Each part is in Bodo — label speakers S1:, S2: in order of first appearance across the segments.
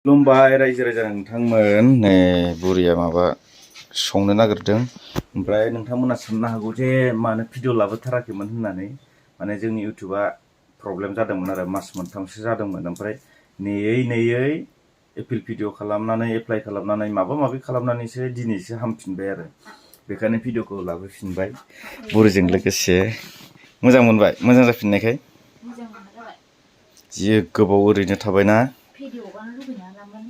S1: खुलुमबाय रायजो राजा नोंथांमोन नै बुरिया माबा संनो नागिरदों ओमफ्राय नोंथांमोना साननो हागौ जे मानो भिडिअ लाबोथाराखैमोन होननानै माने जोंनि इउटिउबा प्रब्लेम जादोंमोन आरो मास मोनथामसो जादोंमोन ओमफ्राय नेयै एपिल भिडिअ खालामनानै एप्लाइ खालामनानै माबा माबि खालामनानैसो दिनैसो हामफिनबाय आरो बेखायनो भिडिअखौ लाबोफिनबाय बुरिजों लोगोसे मोजां मोनबाय मोजां जाफिननायखाय जि गोबाव ओरैनो थाबायना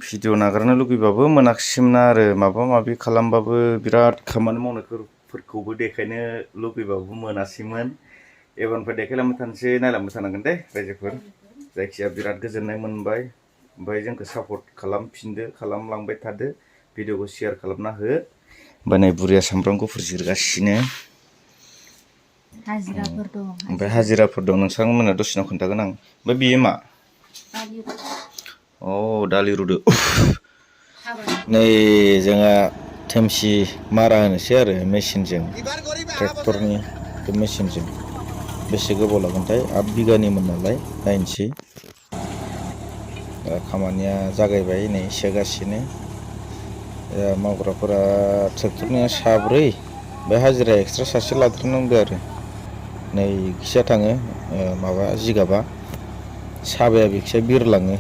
S1: भिडिअ नागारनो लुगैबाबो मोनाखिसैमोन आरो माबा माबि खालामबाबो बिराद खामानि मावनायफोरखौबो देखायनो लुगैबाबो मोनासैमोन एबारनिफ्राय देखायलांबाय थानोसै नायलांबाय थानांगोन दे रायजोफोर जायखिया बिराद गोजोननाय मोनबाय ओमफ्राय जोंखौ सापर्ट खालामफिनदो खालामलांबाय थादो भिडिअखौ शेयार खालामना हो ओमफ्राय नै बुरिया सामब्राम गुफुर जिरगासिनो
S2: हाजिराफोर दं
S1: ओमफ्राय हाजिराफोर दं नोंथांमोना दसेनाव खोन्थागोन आं ओमफ्राय बेयो मा अ दालि रुदो नै जोंहा थेमसि मारा होनोसै आरो मेचिनजों ट्रेक्टरनि बे मेचिनजों बेसे गोबाव लागोनथाय 8 बिगानिमोन नालाय नायनोसै खामानिया जागायबाय नै सेगासिनो मावग्राफोरा ट्रेक्टरनिया साब्रै बे हाजिरा एक्सट्रा सासे लादेरनांदो आरो नै खिया थाङो माबा जिगाबा साबाया बेखिया बिरलाङो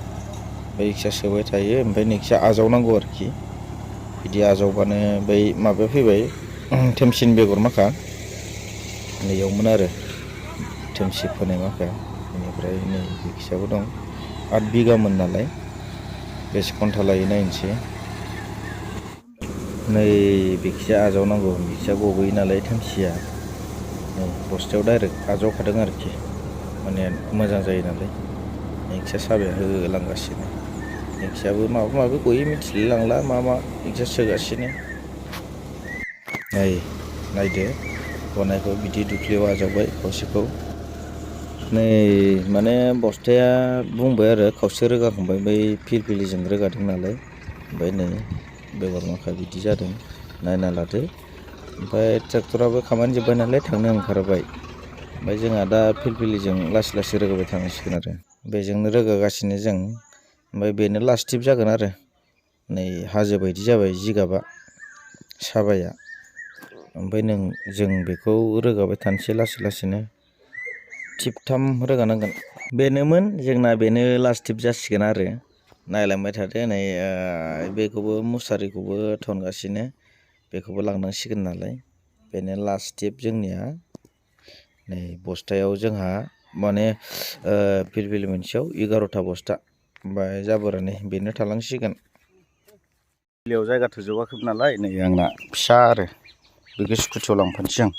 S1: बै खिया सोबाय थायो ओमफ्राय नैखिया आजावनांगौ आरोखि बिदि आजावबानो बै माबाया फैबाय थेमसिनि बेगर माखा नैयावमोन आरो थेमसि फोनाय माखा बेनिफ्राय नै बेखियाबो दं 8 बिगामोन नालाय बेसे घन्टा लायो नायनोसै नै बेखिया आजावनांगौ बेखिया गबोयो नालाय थेमसिया नै बस्थायाव डाइरेक्ट आजावखादों आरोखि माने मोजां जायो नालाय नेक्सिया साबाया होलांगासिनो नेक्सियाबो माबा माबि गयो मिथिलाय लांला मा नेक्सिया सोगासिनो नायदो गनायखौ बिदि दुख्लियाव आजावबाय खावसेखौ नै माने बस्थाया बुंबाय आरो खावसे रोगाखांबाय बै फिरफिलिजों रोगादों नालाय ओमफ्राय नै बेगर माखा बिदि जादों नायना लादो ओमफ्राय ट्रेक्टराबो खामानि जोब्बाय नालाय थांनो ओंखारबाय ओमफ्राय जोंहा दा फिरफिलिजों लासै लासै रोगाबाय थानांसिगोन आरो बेजोंनो रोगागासिनो जों ओमफ्राय बेनो लास्ट टिप जागोन आरो नै हाजो बायदि जाबाय जिगाबा साबाया ओमफ्राय जों बेखौ रोगाबाय थानोसै लासै लासैनो टिपथाम रोगानांगोन बेनोमोन जोंना बेनो लास्ट टिप जासिगोन आरो नायलांबाय थादो नै बेखौबो मुसारिखौबो थनगासिनो बेखौबो लांनांसिगोन नालाय बेनो लास्ट टिप जोंनिया नै बस्थायाव जोंहा माने फिरफिलि मोनसेयाव 11टा बस्था ओमफ्राय जाबोरा नै बेनो थालांसिगोन फिरफिलियाव जायगा थोजोबाखैमोन नालाय नै आंना फिसा आरो बेखौ स्कुटियाव लांफानोसै आं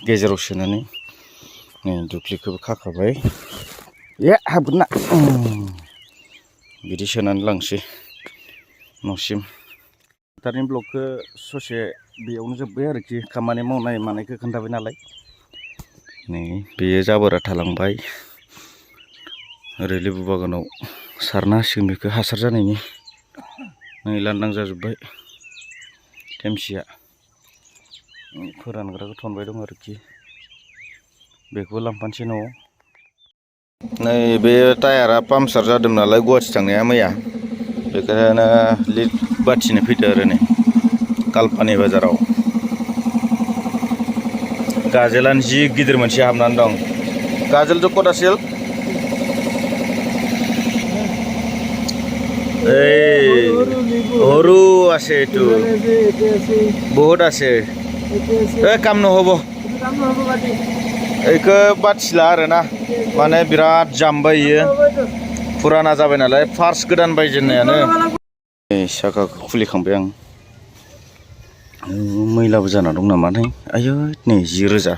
S1: गेजेराव सोनानै नै दुख्लिखौबो खाखाबाय हाबगोन ना बिदि सोनानै लांसै न'सिम टारनिं ब्लकखौ ससे बेयावनो जोब्बाय आरोखि खामानि मावनाय मानायखौ खोन्थाबाय नालाय नै बेयो जाबोरा थालांबाय ओरै लेबु बागानाव सारना होसिगोन बेखौ हासार जानायनि नै लांदां जाजोब्बाय थेमसिया फोरानग्राखौ थनबाय दं आरोखि बेखौबो लांफानोसै न'आव नै बे टायारा पाम्पसार जादों नालाय गुवाहाटि थांनाया मैया बेखायनो लिड बाथिनो फैदो आरो नै कालपानि बाजाराव गाजोलानो जि गिदिर मोनसे हाबनानै दं गाजोल जो कत আছিল সৰু আছে এইটো বহুত আছে কাম নহ'ব এইखौ बाथिला आरोना माने बिराद जामबाय इयो फुराना जाबाय नालाय फार्स्ट गोदान बायजेननायानो साखाखौ खुलिखांबाय आं मैलाबो जाना दं नामाथाय आयौ नै 10,000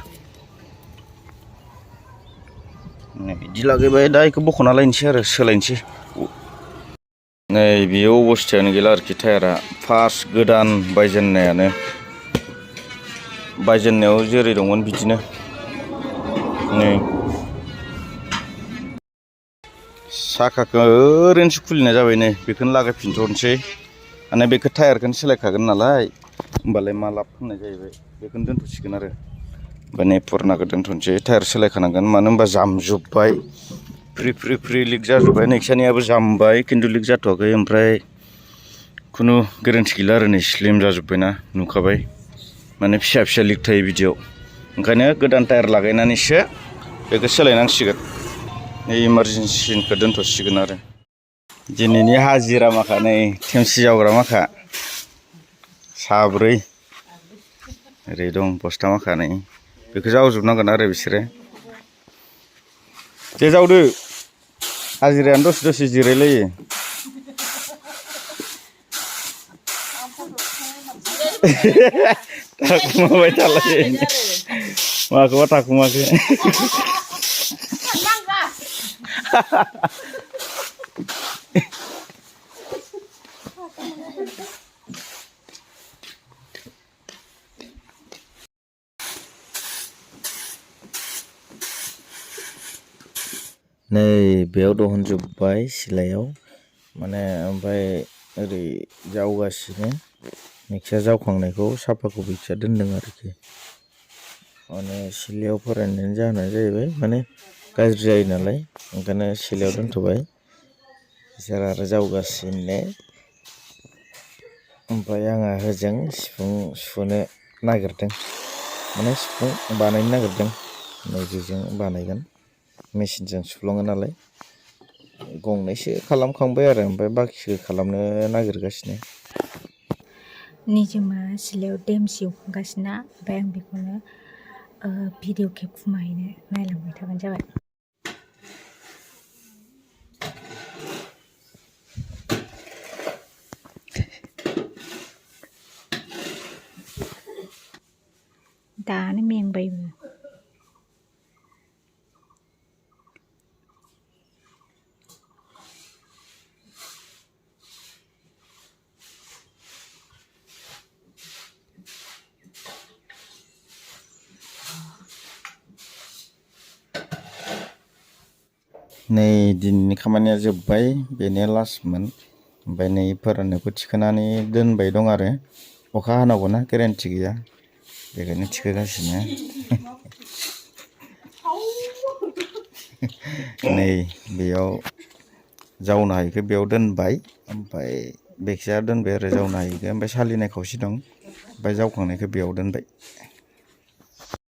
S1: बिदि लागायबाय दा बेखौ बख'ना लायनोसै आरो सोलायनोसै नै बेयो अबस्थायानो गैला आरोखि टायारा फार्स्ट गोदान बायजेननायाव जेरै दंमोन बिदिनो नै साखाखौ ओरैनोसो खुलिनाय जाबाय नै बेखौनो लागायफिनथ'नोसै माने बेखौ टायारखौनो सोलायखागोन नालाय होमबालाय मा लाब होननाय जाहैबाय बेखौनो दोनथ'सिगोन आरो माने पुरानाखौ दोनथ'नोसै टायार सोलायखानांगोन मानो होनबा जामजोब्बाय फ्रि फ्रि लिक जाजोब्बाय नोंसानियाबो जामबाय खिन्थु लिक जाथ'वाखै ओमफ्राय खुनु गेरेन्टि गैला आरो नै स्लिम जाजोब्बायना नुखाबाय माने फिसा फिसा लिक थायो बिदियाव ओंखायनो गोदान टायार लागायनानैसो बेखौ सोलायनांसिगोन इमारजेन्सिखौ दोनथ'सिगोन आरो दिनैनि हाजिरा माखा नै थेमसि जावग्रा माखा साब्रै ओरै दं बस्था माखा नै बेखौ जावजोबनांगोन आरो बिसोरो दे जावदो हाजिरायानो दसे दसे जिरायलायो थाखुमाबाय थालाय माखौबा थाखुमाखै नै बेयाव दिहुनजोब्बाय सिलायाव माने ओमफ्राय ओरै जावगासिनो मिक्सार जावखांनायखौ साफाखौ बिथिया दोनदों आरोखि माने सिलायाव फोराननायनि जाहोना जाहैबाय माने गाज्रि जायो नालाय ओंखायनो सिलायाव दोनथ'बाय बिसोर आरो जावगासिनो ओमफ्राय आंहा होजों सिफुं सुनो नागिरदों माने सिफुं बानायनो नागिरदों नैबेजों बानायगोन मेचिनजों सुफ्लङो नालाय गंनैसो खालामखांबाय आरो ओमफ्राय बाखिखौ खालामनो नागिरगासिनो
S2: निजोमा सिलायाव देमसि एवखांगासिनो ओमफ्राय आं बेखौनो भिडिअ खेबखुमाहैनो नायलांबाय थाबानो जाबाय दानो मेंबायबो
S1: नै दिनैनि खामानिया जोब्बाय बेनो लास्टमोन ओमफ्राय नै फोराननोबो थिखोनानै दोनबाय दं आरो अखा हानांगौना गेरेन्टि गैया बेखायनो थिखोगासिनो नै बेयाव जावनो हायिखौ बेयाव दोनबाय ओमफ्राय बेखिजा दोनबाय आरो जावनो हायिखौ ओमफ्राय सालिनाय खावसे दं ओमफ्राय जावखांनायखौ बेयाव दोनबाय